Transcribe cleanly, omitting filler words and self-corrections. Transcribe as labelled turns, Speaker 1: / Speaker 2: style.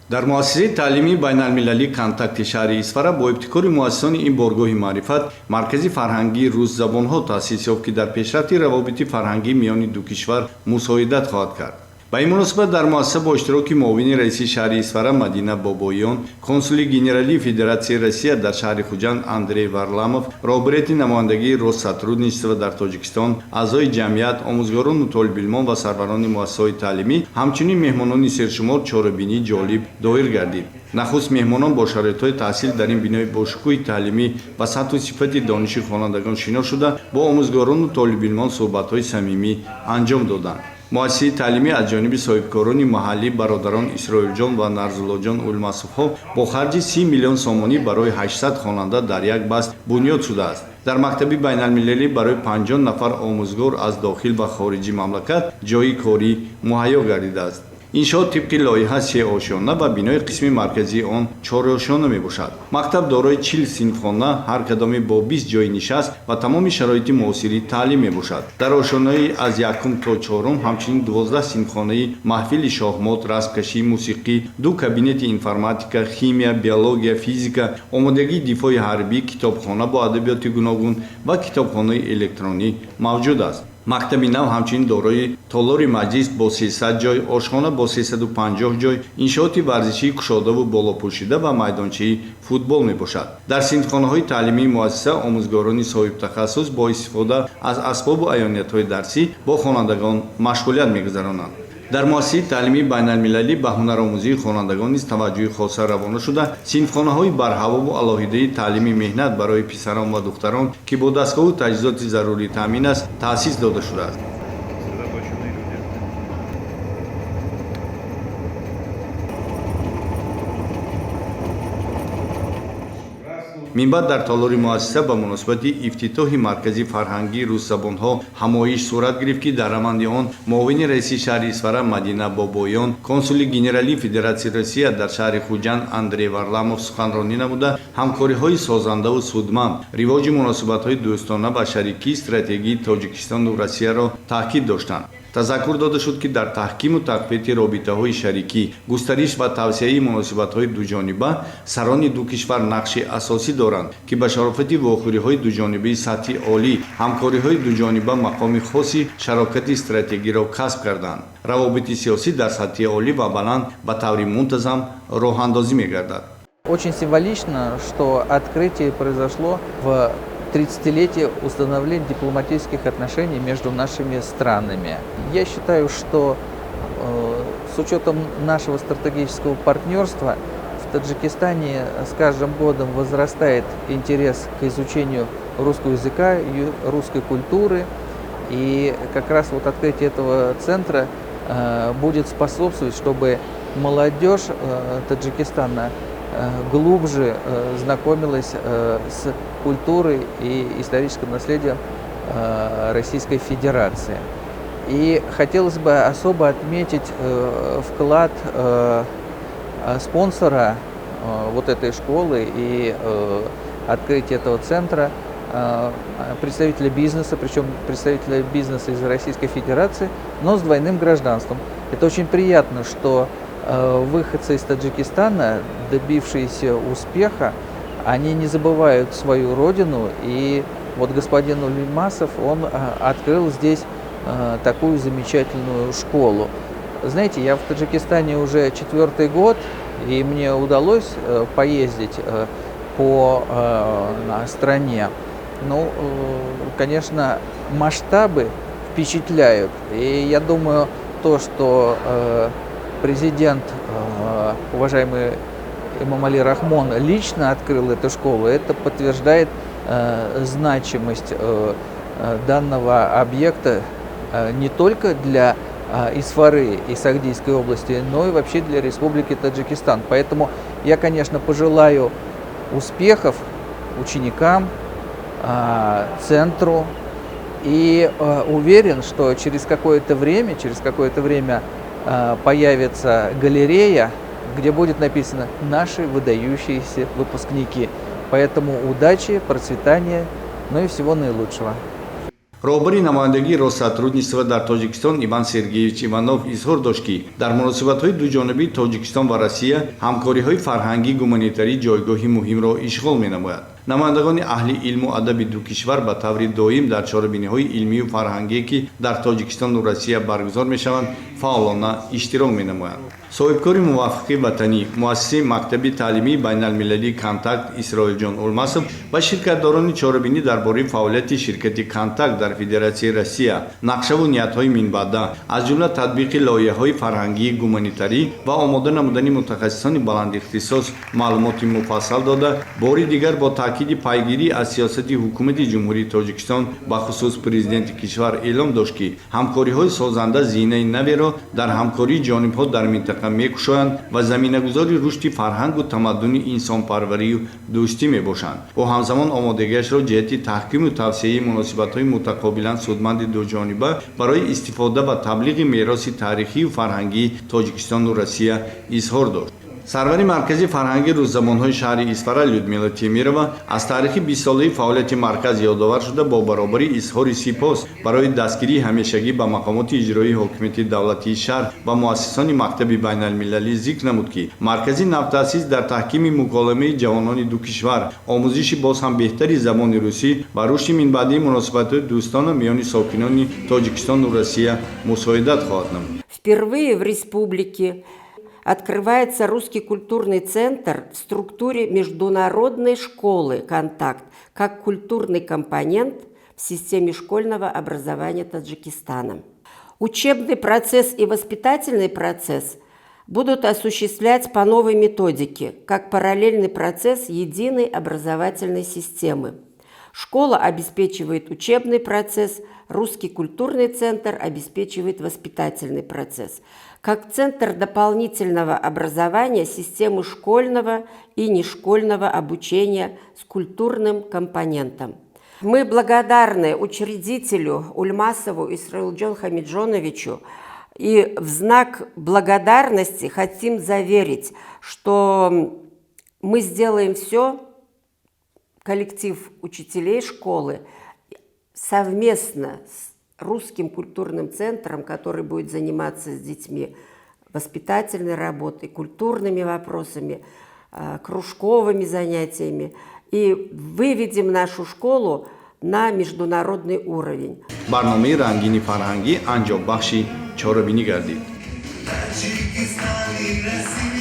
Speaker 1: Дар муассисаи таълимии байналмилалии «Контакти» шаҳри Исфара бо ибтикори муассисони ин боргоҳи маърифат маркази фарҳангии русзабонҳо таъсис ёфт, ки дар пешрафти равобити фарҳангӣ миёни ду кишвар мусоидат хоҳад кард. Ба ин муносибат дар муассиса бо иштироки муовини раиси шаҳри Исфара Мадина Бобоён, консули генералии Федератсияи Россия дар шаҳри Хуҷанд Андрей Варламов, роҳбарияти намояндагии Россотрудничества дар Тоҷикистон, аъзои ҷамъият, омӯзгорону толибилмон ва сарварони муассисаҳои таълимӣ, ҳамчунин меҳмонони сершумор чорабинии ҷолиб доир гардид. Нахуст меҳмонон бо шароитҳои таҳсил дар ин бинои бошукӯҳи таълимӣ ва сатҳу сифати дониши хонандагон шинос шуда, бо омӯзгорону толибилмон суҳбатҳои самимӣ анҷом доданд. Муассисаи таълимӣ аз ҷониби соҳибкорони маҳаллӣ, бародарон Исроилҷон ва Нарзуллоҷон Улмасовҳо, бо харҷи 30 миллион сомонӣ барои 800 хонанда дар як баст бунёд шудааст. Дар мактаби байналмилалӣ барои 50 нафар омӯзгор аз дохил ва хориҷи мамлакат ҷойи корӣ муҳайё гардидааст. Иншоот тибқи лоиҳа сеошёна ва бинои қисми марказии он чорошёна мебошад. Мактаб дорои 40 синфхона, ҳар кадоме бо 20 ҷойи нишаст ва тамоми шароити муосири таълим мебошад. Дар ошёнаи аз якум то чорум ҳамчунин 12 синфхонаи маҳфили шоҳмот, расмкашӣ, мусиқӣ, ду кабинети информатика, химия, биология, физика, омодагии дифои ҳарбӣ, китобхона бо адабиёти гуногун ва китобхонаи электронӣ мавҷуд аст. Мактаби нав ҳамчунин дорои толори маҷлис бо 300 ҷой, ошхона бо 350 ҷой, иншооти варзишии кушодаву болопӯшида ва майдончаи футбол мебошад. Дар синфхонаҳои таълимии муассиса омӯзгорони соҳибтахассус бо истифода аз асбобу аёниятҳои дарсӣ бо хонандагон машғулият мегузаронанд. Дар муассисаи таълимии байналмилалӣ ба ҳунаромӯзии хонандагон низ таваҷҷӯҳи хоса равона шуда, синфхонаҳои барҳавову алоҳидаи таълими меҳнат барои писарон ва духтарон, ки бо дастгоҳу таҷҳизоти зарурӣ таъмин аст, таъсис дода шудааст.
Speaker 2: Сосредоточенные люди.
Speaker 1: Минбаъд дар толори муассиса ба муносибати ифтитоҳи маркази фарҳангии русзабонҳо ҳамоиш сурат гирифт, ки дар раванди он муовини раиси шаҳри Исфара Мадина Бобоён, консули генералии Федератсияи Россия дар шаҳри Хуҷанд Андрей Варламов суханронӣ намуда, ҳамкориҳои созандаву судманд, ривоҷи муносибатҳои дӯстона ва шарикии стратегии Тоҷикистону Россияро таъкид доштанд. Тазаккур дода шуд, ки дар таҳкиму тақвияти робитаҳои шарикӣ, густариш ва тавсеаи муносибатҳои дуҷониба сарони ду кишвар нақши асосӣ доранд, ки ба шарофати вохӯриҳои дуҷонибаи сатҳи олӣ ҳамкориҳои дуҷониба мақоми хоси шарокати стратегиро касб карданд. Равобити сиёсӣ дар сатҳи олӣ ва баланд ба таври мунтазам роҳандозӣ мегардад.
Speaker 3: Очень символично, что открытие произошло в 30-летие установления дипломатических отношений между нашими странами. Я считаю, что с учетом нашего стратегического партнерства в Таджикистане с каждым годом возрастает интерес к изучению русского языка, русской культуры. И как раз вот открытие этого центра будет способствовать, чтобы молодежь Таджикистана глубже знакомилась с культурой и историческим наследием Российской Федерации. И хотелось бы особо отметить вклад спонсора вот этой школы и открытия этого центра, представителя бизнеса, причем представителя бизнеса из Российской Федерации, но с двойным гражданством. Это очень приятно, что выходцы из Таджикистана, добившиеся успеха, они не забывают свою родину. И вот господин Ульмасов, он открыл здесь такую замечательную школу. Знаете, я в Таджикистане уже четвертый год, и мне удалось поездить по стране. Ну, конечно, масштабы впечатляют. И я думаю, то, что президент, уважаемый Эмомали Рахмон, лично открыл эту школу, это подтверждает значимость данного объекта не только для Исфары и Согдийской области, но и вообще для Республики Таджикистан. Поэтому я, конечно, пожелаю успехов ученикам, центру и уверен, что через какое-то время появится галерея, где будет написано «Наши выдающиеся выпускники». Поэтому удачи, процветания, ну и всего наилучшего.
Speaker 1: Роҳбари намояндагии Россотрудничества дар Тоҷикистон Иван Сергеевич Иванов изҳор дошт, ки дар муносибатҳои дуҷонибии Тоҷикистон ва Россия ҳамкориҳои фарҳангӣ гуманитарӣ ҷойгоҳи муҳимро ишғол менамояд. Намояндагони аҳли илму адаби ду кишвар ба таври доим дар чорабиниҳои илмию фарҳангие, ки дар Тоҷикистону Россия баргузор мешаванд, фаъолона иштирок менамоянд. Соҳибкори муваффақи ватанӣ, муассиси мактаби таълимии байналмилалии «Контакт» Исроилҷон Улмасов ба ширкатдорони чорабинӣ дар бораи фаъолияти ширкати «Контакт» дар Федератсияи Россия, нақшаву ниятҳои минбаъда, аз ҷумла татбиқи лоиҳаҳои фарҳангии гуманитарӣ ва омода намудани мутахассисони баландихтисос маълумоти муфассал дода, бори дигар бо таъкиди пайгирӣ аз сиёсати ҳукумати Ҷумҳурии Тоҷикистон, бахусус президенти кишвар, эълом дошт, ки ҳамкориҳои созанда зинаи наверо дар ҳамкории ҷонибҳо дар минтақа мекушоянд ва заминагузори рушди фарҳангу тамаддуни инсонпарварию дӯстӣ мебошанд. Ӯ ҳамзамон омодагиашро ҷиҳати таҳкиму тавсеаи муносибатҳои мутақобилан судманди дуҷониба барои истифода ва таблиғи мероси таърихию фарҳангии Тоҷикистону Россия изҳор дошт. Сарвари Маркази фарҳанги русзабонҳои шаҳри Исфара Людмила Темирова аз таърихи 20-солаи фаъолияти марказ ёдовар шуда, бо баробари изҳори сипос барои дастгирии ҳамешагӣ ба мақомоти иҷроии ҳокимияти давлатии шаҳр ва муассисони мактаби байналмилалӣ, зикр намуд, ки маркази навтаъсис дар таҳкими муколамаи ҷавонони ду кишвар, омӯзиши боз ҳам беҳтари забони русӣ ва рушди минбаъдии муносибатҳои дӯстона миёни сокинони Тоҷикистону Россия мусоидат хоҳад намуд.
Speaker 4: Впервые в республике открывается русский культурный центр в структуре международной школы «Контакт» как культурный компонент в системе школьного образования Таджикистана. Учебный процесс и воспитательный процесс будут осуществлять по новой методике, как параллельный процесс единой образовательной системы. Школа обеспечивает учебный процесс, русский культурный центр обеспечивает воспитательный процесс. Как центр дополнительного образования системы школьного и нешкольного обучения с культурным компонентом. Мы благодарны учредителю Ульмасову Исроилджон Хамиджоновичу и в знак благодарности хотим заверить, что мы сделаем все, коллектив учителей школы, совместно с русским культурным центром, который будет заниматься с детьми воспитательной работой, культурными вопросами, кружковыми занятиями, и выведем нашу школу на международный уровень.
Speaker 1: Барномаи рангини фарҳангӣ анҷомбахши чорабинӣ гардид.
Speaker 5: Таджикистан и Россия.